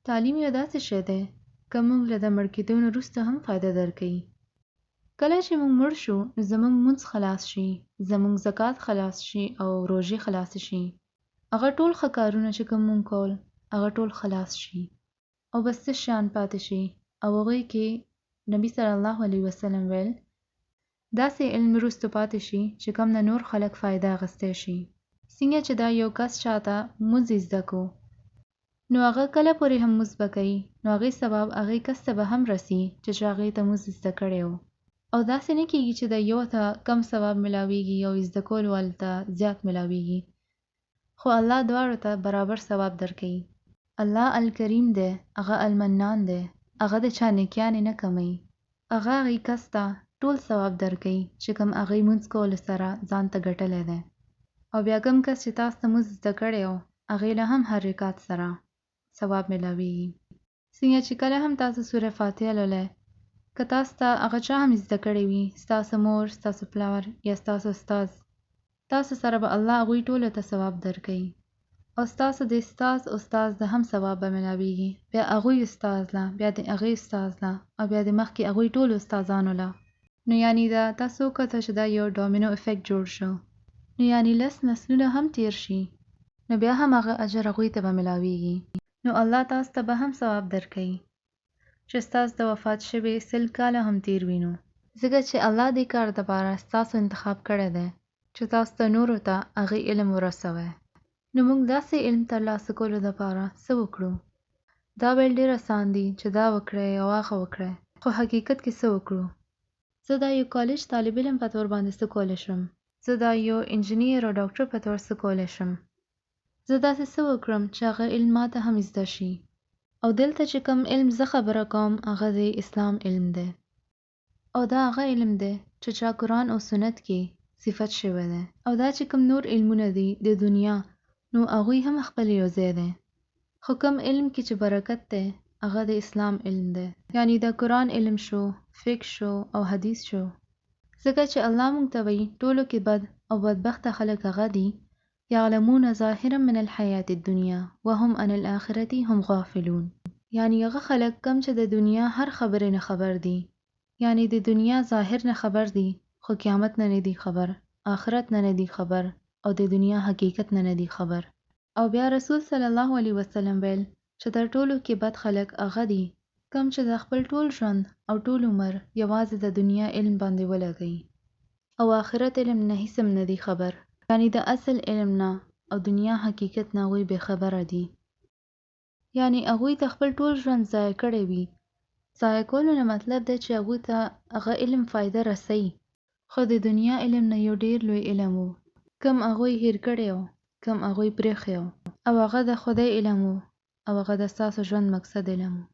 تعلیم یو داسې شی دی که موږ له د مړ کېدو نه وروسته هم فایده درکوي. کله چې موږ مړ شو نو زموږ لمونځ خلاص شي، زموږ زکات خلاص شي او روژې خلاصې شي. هغه ټول ښه کارونه چې کوم موږ کول هغه ټول خلاص شي او بس څه شیان پاتې شي او هغوی کې نبي صلی الله علیه وسلم ویل داسې علم وروسته پاتې شي چې کوم نه نور خلک فایده اخیستی شي. څنګه چې دا یو کس چاته لمونځ زده کو نو هغه کله پورې هم مونځ به کوي نو هغې ثواب هغې کس ته به هم رسي چې چا هغې ته مونځ زده کړی و او داسې نه کیږي چې د یو ته کم ثواب ملاویږي او زده کولو وال ته زیات ملاویږي خو الله دواړو ته برابر ثواب درکوي. الله الکریم دی، هغه المنان دی، هغه د چا نیکیانې نه کموي، هغه هغې کس ته ټول ثواب درکوي چې کوم هغې مونځ کولو سره ځان ته ګټلی دی او بیا کوم کس چې تاسو ته مونځ زده کړی و هغې له هم هر رکعت سره ثواب ملاویږي. څنګه چې کله هم تاسو سوره فاتحه لولئ که تاسو ته هغه چا هم زده کړی وي، ستاسو مور، ستاسو پلار یا ستاسو استاد، تاسو سره به الله هغوی ټولو ته ثواب درکوي او ستاسو د استاد استاد د هم ثواب به ملاویږي، بیا هغوی استاد له، بیا د هغې استاد له او بیا د مخکې هغوی ټولو استادانو له. نو یعنی دا تاسو وکته چې دا یو ډومینو افیکټ جوړ شو، نو یعنی لس نسلونه هم تیر شي نو بیا هم هغه اجر هغوی ته به ملاویږي. نو الله تاسو ته به هم ثواب درکوي چې ستاسو د وفات شوي 100 کاله هم تیر وي نو. ځکه چې الله دې کار دپاره ستاسو انتخاب کړی دی چې تاسو ته نورو ته هغې علم ورسوی. نو موږ داسې علم ترلاسه کولو دپاره څه وکړو؟ دا ویل ډېر اسان دي چې دا وکړئ او هغه وکړئ، خو حقیقت کې څه وکړو؟ زه دا یو کالج طالب علم په طور باندې څه کولی شم؟ زه دا یو انجنیر او ډاکټر په طور څه کولی شم؟ زه داسې څه وکړم چې هغه علم ماته هم زده شي؟ او دلته چې کوم علم زه خبره کوم هغه د اسلام علم دی او دا هغه علم دی چې چا قرآن او سنت کې صفت شوی دی. او دا چې کوم نور علمونه دي د دنیا نو هغوی هم خپل یو ځای دی، خو کوم علم کې چې برکت دی هغه د اسلام علم دی، یعنی د قرآن علم شو، فقه شو او حدیث شو. ځکه چې الله مونږ ته وایي ټولو کې بد او بدبخته خلک هغه دي یعلمون ظاهرا من الحیاة الدنیا وهم عن الآخرة هم غافلون، یعنی هغه خلک کوم چې د دنیا هر خبرې نه خبر دي، یعنی د دنیا ظاهر نه خبر دي خو قیامت نه نه دي خبر، آخرت نه نه دي خبر او د دنیا حقیقت نه نه دي خبر. او بیا رسول صلی الله علیه وسلم ویل چې تر ټولو کې بد خلک هغه دي کوم چې د خپل ټول ژوند او ټول عمر یوازې د دنیا علم باندې ولګوي او آخرت علم نه هیڅ هم نه دي خبر، یعنی د اصل علم نه او دنیا حقیقت نه هغوی بې خبره دي، یعنی هغوی ته خپل ټول ژوند ضایع کړی وي. ضایع کولو نه مطلب دی چې هغوی ته هغه علم فایده رسوي، خو د دنیا علم نه یو ډیر لوی علم و کوم هغوی هیر کړی و، کوم هغوی پرېښی و، او هغه د خدای علم و او هغه د ستاسو ژوند مقصد علم و.